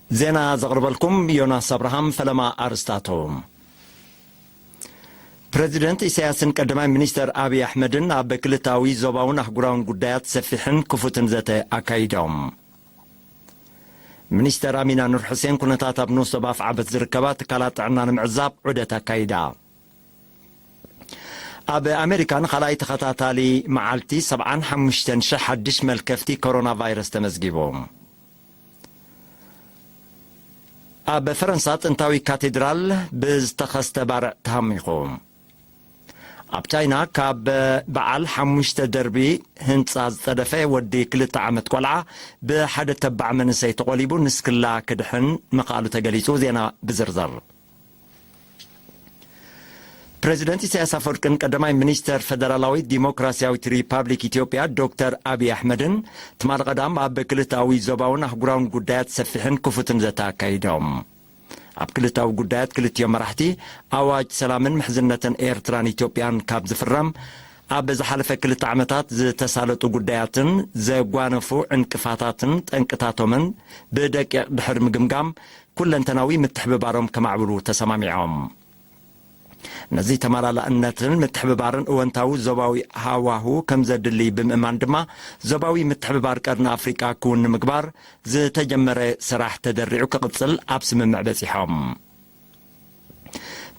ዜና ዘቕርበልኩም ዮናስ ኣብርሃም። ፈለማ ኣርስታቱ። ፕረዚደንት ኢሳያስን ቀዳማይ ሚኒስተር ኣብይ ኣሕመድን ኣብ ክልታዊ ዞባውን ኣህጉራውን ጉዳያት ሰፊሕን ክፉትን ዘተ ኣካይዶም። ሚኒስተር ኣሚና ኑር ሕሴን ኩነታት ኣብ ንኡስ ዞባ ኣፍዓበት ዝርከባ ትካላት ጥዕና ንምዕዛብ ዑደት ኣካይዳ። ኣብ ኣሜሪካ ንኻልኣይ ተኸታታሊ መዓልቲ ሰብዓን ሓሙሽተን ሽሕ ሓድሽ መልከፍቲ ኮሮና ቫይረስ ተመዝጊቡ። ኣብ ፈረንሳ ጥንታዊ ካቴድራል ብዝተኸስተ ባርዕ ተሃሚኹ። ኣብ ቻይና ካብ በዓል ሓሙሽተ ደርቢ ህንጻ ዝጸደፈ ወዲ ክልተ ዓመት ቆልዓ ብሓደ ተባዕ መንእሰይ ተቖሊቡ ንስክላ ክድሕን ምኽኣሉ ተገሊጹ። ዜና ብዝርዝር። ፕረዚደንት ኢሳያስ ኣፈወርቅን ቀዳማይ ሚኒስተር ፈደራላዊት ዲሞክራሲያዊት ሪፓብሊክ ኢትዮጵያ ዶክተር ኣብይ ኣሕመድን ትማሊ ቀዳም ኣብ ክልተኣዊ ዞባውን ኣህጉራውን ጉዳያት ሰፊሕን ክፉትን ዘተ ኣካይዶም። ኣብ ክልተኣዊ ጉዳያት ክልቲኦም መራሕቲ ኣዋጅ ሰላምን ምሕዝነትን ኤርትራን ኢትዮጵያን ካብ ዝፍረም ኣብ ዝሓለፈ ክልተ ዓመታት ዝተሳለጡ ጉዳያትን ዘጓነፉ ዕንቅፋታትን ጠንቅታቶምን ብደቂቕ ድሕሪ ምግምጋም ኩለንተናዊ ምትሕብባሮም ከማዕብሉ ተሰማሚዖም። ነዚ ተመላላእነትን ምትሕብባርን እወንታዊ ዞባዊ ሃዋሁ ከም ዘድሊ ብምእማን ድማ ዞባዊ ምትሕብባር ቀርኒ ኣፍሪቃ ክውን ንምግባር ዝተጀመረ ስራሕ ተደሪዑ ክቕጽል ኣብ ስምምዕ በጺሖም።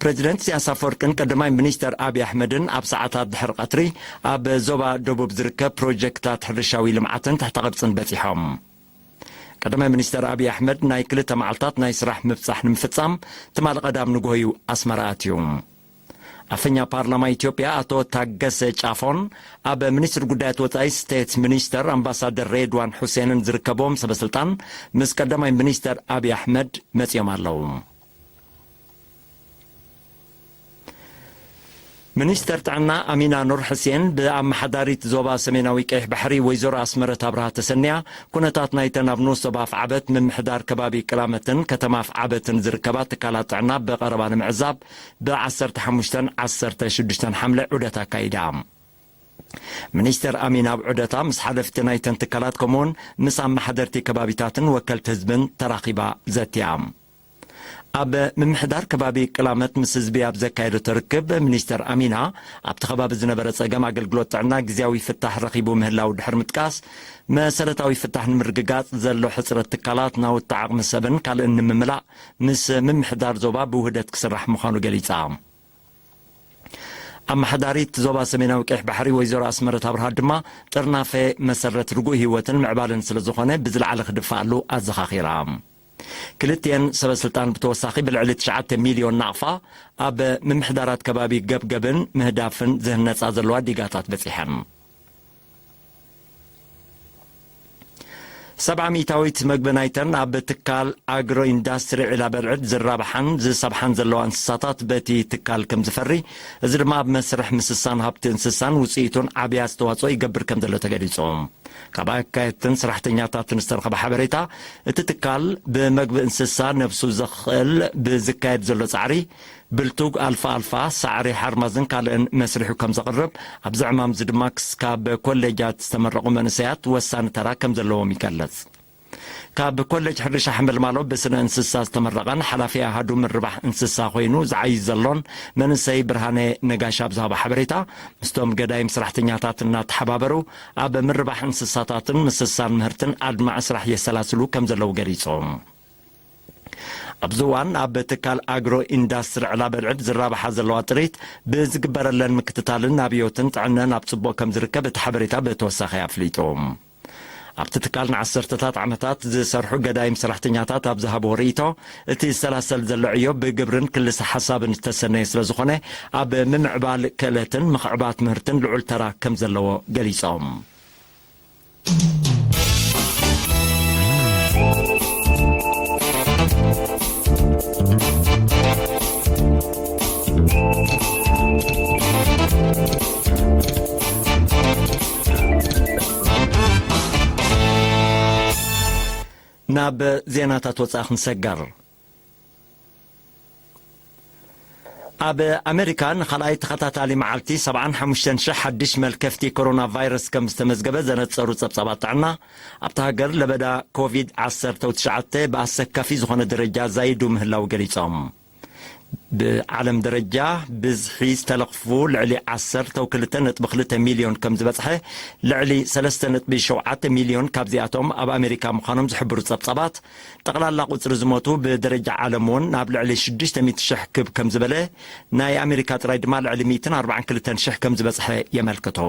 ፕረዚደንት ኢሳያስ ኣፈወርቅን ቀዳማይ ሚኒስተር ኣብይ ኣሕመድን ኣብ ሰዓታት ድሕሪ ቀትሪ ኣብ ዞባ ደቡብ ዝርከብ ፕሮጀክታት ሕርሻዊ ልምዓትን ትሕተ ቅርጽን በጺሖም። ቀዳማይ ሚኒስተር ኣብይ ኣሕመድ ናይ ክልተ መዓልታት ናይ ስራሕ ምብጻሕ ንምፍጻም ትማሊ ቀዳም ንግሆ እዩ ኣስመራ ኣትዩ። ኣፈኛ ፓርላማ ኢትዮጵያ ኣቶ ታገሰ ጫፎን ኣብ ሚኒስትሪ ጉዳያት ወጻኢ ስቴት ሚኒስተር ኣምባሳደር ሬድዋን ሑሴንን ዝርከብዎም ሰበስልጣን ምስ ቀዳማይ ሚኒስተር ኣብይ ኣሕመድ መጺኦም ኣለዉ። ሚኒስተር ጥዕና ኣሚና ኑር ሕሴን ብኣመሓዳሪት ዞባ ሰሜናዊ ቀይሕ ባሕሪ ወይዘሮ ኣስመረት ኣብርሃ ተሰንያ ኩነታት ናይተን ኣብ ንኡስ ዞባ ኣፍዓበት ምምሕዳር ከባቢ ቅላመትን ከተማ ኣፍዓበትን ዝርከባ ትካላት ጥዕና ብቐረባ ንምዕዛብ ብ ዓሰርተ ሓሙሽተን ዓሰርተ ሽዱሽተን ሓምለ ዑደት ኣካይዳ። ሚኒስተር ኣሚና ኣብ ዑደታ ምስ ሓለፍቲ ናይተን ትካላት ከምኡውን ምስ ኣመሓደርቲ ከባቢታትን ወከልቲ ህዝብን ተራኺባ ዘትያ። ኣብ ምምሕዳር ከባቢ ቅላመት ምስ ህዝቢ ኣብ ዘካየደቶ ርክብ፣ ሚኒስተር ኣሚና ኣብቲ ከባቢ ዝነበረ ጸገም ኣገልግሎት ጥዕና ግዝያዊ ፍታሕ ረኺቡ ምህላው ድሕሪ ምጥቃስ፣ መሰረታዊ ፍታሕ ንምርግጋጽ ዘሎ ሕጽረት ትካላት፣ ናውቲ ዓቕሚ ሰብን ካልእን ንምምላእ ምስ ምምሕዳር ዞባ ብውህደት ክስራሕ ምዃኑ ገሊጻ። ኣመሓዳሪት ዞባ ሰሜናዊ ቀይሕ ባሕሪ ወይዘሮ ኣስመረት ኣብርሃ ድማ ጥርናፈ መሰረት ርጉእ ህይወትን ምዕባለን ስለ ዝኾነ ብዝለዓለ ክድፋኣሉ ኣዘኻኺራ። ክልቲኤን ሰበ ስልጣን ብተወሳኺ ብልዕሊ ትሽዓተ ሚልዮን ናቕፋ ኣብ ምምሕዳራት ከባቢ ገብገብን ምህዳፍን ዝህነጻ ዘለዋ ዲጋታት በጺሐን። ሰብዓ ሚእታዊት መግቢ ናይተን ኣብ ትካል ኣግሮ ኢንዳስትሪ ዒላ በልዕድ ዝራብሓን ዝሰብሓን ዘለዋ እንስሳታት በቲ ትካል ከም ዝፈሪ፣ እዚ ድማ ኣብ መስርሕ ምስሳን ሃብቲ እንስሳን ውፅኢቱን ዓብዪ ኣስተዋፅኦ ይገብር ከም ዘሎ ተገሊፁ። ካብ ኣካየድትን ሰራሕተኛታትን ዝተረኸበ ሓበሬታ፣ እቲ ትካል ብመግቢ እንስሳ ነብሱ ዘኽእል ብዝካየድ ዘሎ ፃዕሪ፣ ብልቱግ፣ ኣልፋ ኣልፋ፣ ሳዕሪ፣ ሓርማዝን ካልእን መስሪሑ ከም ዘቕርብ፣ ኣብዚ ዕማም እዚ ድማ ክስካብ ኮሌጃት ዝተመረቑ መንእሰያት ወሳኒ ተራ ከም ዘለዎም ይገልጽ። ካብ ኮሌጅ ሕርሻ ሕመልማሎ ብስነ እንስሳ ዝተመረቐን ሓላፊ ኣሃዱ ምርባሕ እንስሳ ኮይኑ ዝዓይ ዘሎን መንእሰይ ብርሃነ ነጋሽ ኣብ ዝሃቦ ሓበሬታ፣ ምስቶም ገዳይም ሰራሕተኛታት እናተሓባበሩ ኣብ ምርባሕ እንስሳታትን ምስሳን ምህርትን ኣድማዒ ስራሕ የሰላስሉ ከም ዘለዉ ገሊጹ። ኣብዚ እዋን ኣብ ትካል ኣግሮ ኢንዳስትሪ ዕላ በልዕድ ዝራብሓ ዘለዋ ጥሪት ብዝግበረለን ምክትታልን ኣብዮትን ጥዕነን ኣብ ጽቡቕ ከም ዝርከብ እቲ ሓበሬታ ብተወሳኺ ኣፍሊጡ። ኣብቲ ትካል ንዓሰርተታት ዓመታት ዝሰርሑ ገዳይም ሰራሕተኛታት ኣብ ዝሃብዎ ርእይቶ፣ እቲ ዝሰላሰል ዘሎ ዕዮ ብግብርን ክልሰ ሓሳብን ዝተሰነየ ስለ ዝኾነ፣ ኣብ ምምዕባል ክእለትን ምኽዕባት ምህርትን ልዑል ተራ ከም ዘለዎ ገሊጾም። ናብ ዜናታት ወጻኢ ክንሰገር። ኣብ ኣሜሪካ ንኻልኣይ ተኸታታሊ መዓልቲ ሰብዓን ሓሙሽተን ሽሕ ሓድሽ መልከፍቲ ኮሮና ቫይረስ ከም ዝተመዝገበ ዘነጸሩ ጸብጻባት ጥዕና፣ ኣብታ ሃገር ለበዳ ኮቪድ ዓሰርተ ትሽዓተ ብኣሰካፊ ዝኾነ ደረጃ ዛይዱ ምህላው ገሊጾም። ብዓለም ደረጃ ብዝሒ ዝተለኽፉ ልዕሊ ዓሰርተ ክልተ ነጥቢ ክልተ ሚልዮን ከም ዝበጽሐ፣ ልዕሊ ሰለስተ ነጥቢ ሸውዓተ ሚልዮን ካብዚኣቶም ኣብ ኣሜሪካ ምዃኖም ዝሕብሩ ጸብጻባት፣ ጠቕላላ ቁጽሪ ዝሞቱ ብደረጃ ዓለም እውን ናብ ልዕሊ ሽዱሽተ ሚእቲ ሽሕ ክብ ከም ዝበለ፣ ናይ ኣሜሪካ ጥራይ ድማ ልዕሊ ሚእትን ኣርባዓን ክልተን ሽሕ ከም ዝበጽሐ የመልክቱ።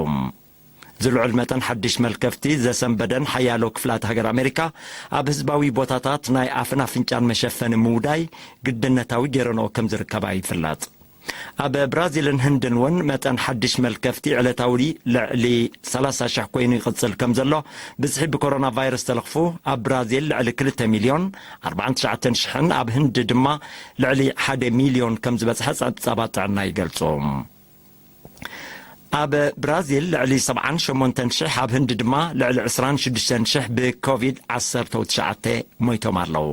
ዝልዑል መጠን ሓድሽ መልከፍቲ ዘሰንበደን ሓያሎ ክፍላት ሃገር ኣሜሪካ፣ ኣብ ህዝባዊ ቦታታት ናይ ኣፍን ኣፍንጫን መሸፈኒ ምውዳይ ግድነታዊ ገይረንኦ ከም ዝርከባ ይፍለጥ። ኣብ ብራዚልን ህንድን እውን መጠን ሓድሽ መልከፍቲ ዕለታዊ ልዕሊ ሰላሳ ሽሕ ኮይኑ ይቕጽል ከም ዘሎ፣ ብዝሒ ብኮሮና ቫይረስ ተለኽፉ ኣብ ብራዚል ልዕሊ ክልተ ሚልዮን ኣርባዓን ትሽዓተን ሽሕን ኣብ ህንዲ ድማ ልዕሊ ሓደ ሚልዮን ከም ዝበጽሐ ጸብጻባት ጥዕና ይገልጹ። ኣብ ብራዚል ልዕሊ ሰብዓን ሸሞንተን ሽሕ፣ ኣብ ህንዲ ድማ ልዕሊ ዕስራን ሽዱሽተን ሽሕ ብኮቪድ ዓሰርተ ትሽዓተ ሞይቶም ኣለዉ።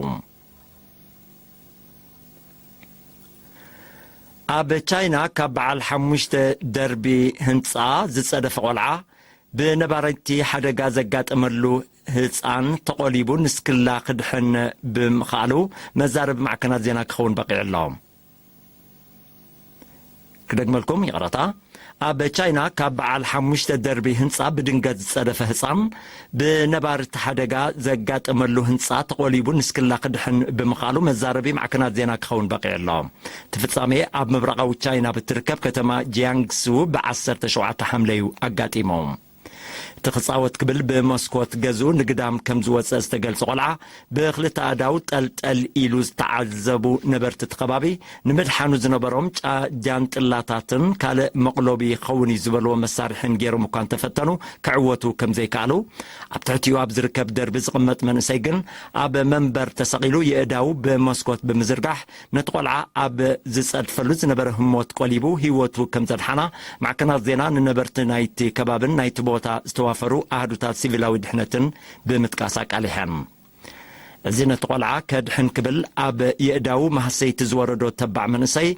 ኣብ ቻይና ካብ በዓል ሓሙሽተ ደርቢ ህንጻ ዝጸደፈ ቆልዓ ብነባሪቲ ሓደጋ ዘጋጠመሉ ህጻን ተቖሊቡ ንስክላ ክድሕን ብምኽኣሉ መዛረቢ ማዕከናት ዜና ክኸውን በቒዑ ኣሎ። ክደግመልኩም ይቕረታ። ኣብ ቻይና ካብ በዓል ሓሙሽተ ደርቢ ህንጻ ብድንገት ዝጸደፈ ህጻን ብነባሪቲ ሓደጋ ዘጋጠመሉ ህንጻ ተቖሊቡ ንስክላ ክድሕን ብምኽኣሉ መዛረቢ ማዕከናት ዜና ክኸውን በቒዑ ኣሎ። እቲ ፍጻሜ ኣብ ምብራቓዊ ቻይና ብትርከብ ከተማ ጂያንግሱ ብዓሰርተ ሸውዓተ ሓምለ እዩ ኣጋጢሙ። እቲ ክጻወት ክብል ብመስኮት ገዝኡ ንግዳም ከም ዝወጸ ዝተገልጸ ቆልዓ፣ ብኽልተ ኣእዳው ጠልጠል ኢሉ ዝተዓዘቡ ነበርቲ እቲ ከባቢ፣ ንምድሓኑ ዝነበሮም ጫ-፣ ጃንጥላታትን ካልእ መቕሎቢ ይኸውን እዩ ዝበልዎ መሳርሕን ገይሮም እኳ እንተፈተኑ፣ ክዕወቱ ከም ዘይከኣሉ፣ ኣብ ትሕቲኡ ኣብ ዝርከብ ደርቢ ዝቕመጥ መንእሰይ ግን ኣብ መንበር ተሰቒሉ የእዳው ብመስኮት ብምዝርጋሕ ነቲ ቆልዓ ኣብ ዝጸድፈሉ ዝነበረ ህሞት ቆሊቡ ህይወቱ ከም ዘድሓና ማዕከናት ዜና ንነበርቲ ናይቲ ከባብን ናይቲ ቦታ ዝተዋፈሩ ኣሃዱታት ሲቪላዊ ድሕነትን ብምጥቃስ ኣቃሊሐን። እዚ ነቲ ቆልዓ ከድሕን ክብል ኣብ የእዳው ማህሰይቲ ዝወረዶ ተባዕ መንእሰይ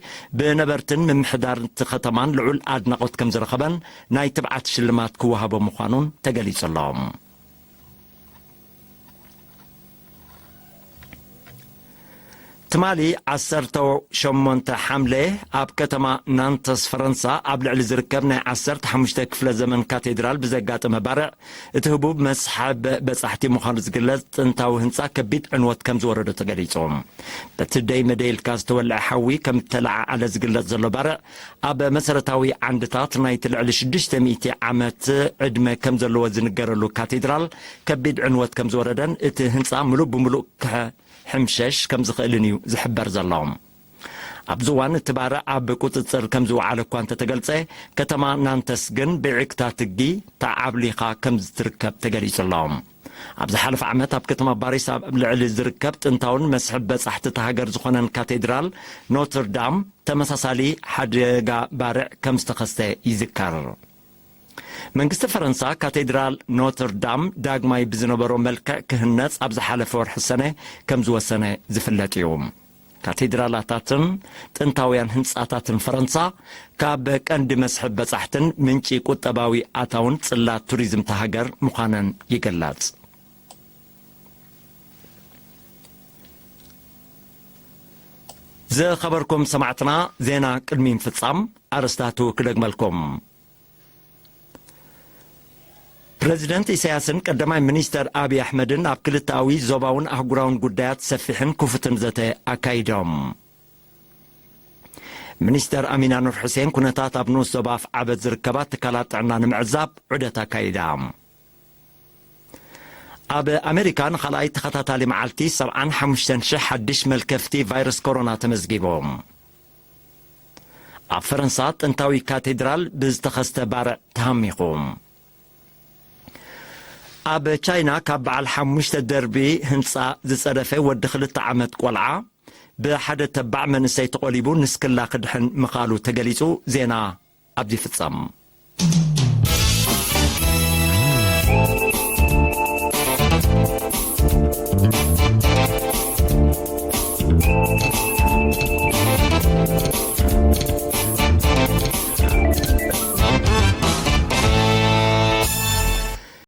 ብነበርትን ምምሕዳር እቲ ከተማን ልዑል ኣድናቖት ከም ዝረኸበን ናይ ትብዓት ሽልማት ክወሃቦ ምዃኑን ተገሊጹ ኣሎ። ትማሊ ዓሰርተ ሸሞንተ ሓምለ ኣብ ከተማ ናንተስ ፈረንሳ ኣብ ልዕሊ ዝርከብ ናይ ዓሰርተ ሓሙሽተ ክፍለ ዘመን ካቴድራል ብዘጋጠመ ባርዕ እቲ ህቡብ መስሕብ በጻሕቲ ምዃኑ ዝግለጽ ጥንታዊ ህንጻ ከቢድ ዕንወት ከም ዝወረዶ ተገሊጹ። በቲ ደይ መደይ ኢልካ ዝተወልዐ ሓዊ ከም እተለዓዓለ ዝግለጽ ዘሎ ባርዕ ኣብ መሰረታዊ ዓንድታት ናይቲ ልዕሊ ሽዱሽተ ሚእቲ ዓመት ዕድመ ከም ዘለዎ ዝንገረሉ ካቴድራል ከቢድ ዕንወት ከም ዝወረደን እቲ ህንጻ ምሉእ ብምሉእ ክሕምሸሽ ከም ዝኽእልን እዩ ዝሕበር ዘሎ። ኣብዚ እዋን እቲ ባርዕ ኣብ ቁጽጽር ከም ዝወዓለ እኳ እንተተገልጸ፣ ከተማ ናንተስ ግን ብዕግታ ትጊ ተዓብሊኻ ከም ዝትርከብ ተገሊጹ ኣሎ። ኣብ ዝሓለፈ ዓመት ኣብ ከተማ ፓሪስ ኣብ ልዕሊ ዝርከብ ጥንታውን መስሕብ በጻሕቲ እታ ሃገር ዝኾነን ካቴድራል ኖትርዳም ተመሳሳሊ ሓደጋ ባርዕ ከም ዝተኸስተ ይዝከር። መንግስቲ ፈረንሳ ካቴድራል ኖትርዳም ዳግማይ ብዝነበሮ መልክዕ ክህነጽ ኣብ ዝሓለፈ ወርሒ ሰነ ከም ዝወሰነ ዝፍለጥ እዩ። ካቴድራላታትን ጥንታውያን ህንጻታትን ፈረንሳ ካብ ቀንዲ መስሕብ በጻሕትን ምንጪ ቁጠባዊ ኣታውን ጽላት ቱሪዝም እታ ሃገር ምዃነን ይግለጽ። ዝኸበርኩም ሰማዕትና፣ ዜና ቅድሚ ምፍጻም ኣርእስታቱ ክደግመልኩም። ፕረዚደንት ኢሳያስን ቀዳማይ ሚኒስተር ኣብይ ኣሕመድን ኣብ ክልተኣዊ ዞባውን ኣህጉራውን ጉዳያት ሰፊሕን ክፉትን ዘተ ኣካይዶም። ሚኒስተር ኣሚና ኑር ሕሴን ኩነታት ኣብ ንኡስ ዞባ ኣፍዓበት ዝርከባ ትካላት ጥዕና ንምዕዛብ ዑደት ኣካይዳ። ኣብ ኣሜሪካ ንኻልኣይ ተኸታታሊ መዓልቲ ሰብዓን ሓሙሽተን ሽሕ ሓድሽ መልከፍቲ ቫይረስ ኮሮና ተመዝጊቡ። ኣብ ፈረንሳ ጥንታዊ ካቴድራል ብዝተኸስተ ባርዕ ተሃሚኹ። ኣብ ቻይና ካብ በዓል ሓሙሽተ ደርቢ ህንጻ ዝጸደፈ ወዲ ክልተ ዓመት ቆልዓ ብሓደ ተባዕ መንእሰይ ተቖሊቡ ንስክላ ክድሕን ምኻሉ ተገሊጹ። ዜና ኣብዚ ይፍጸም።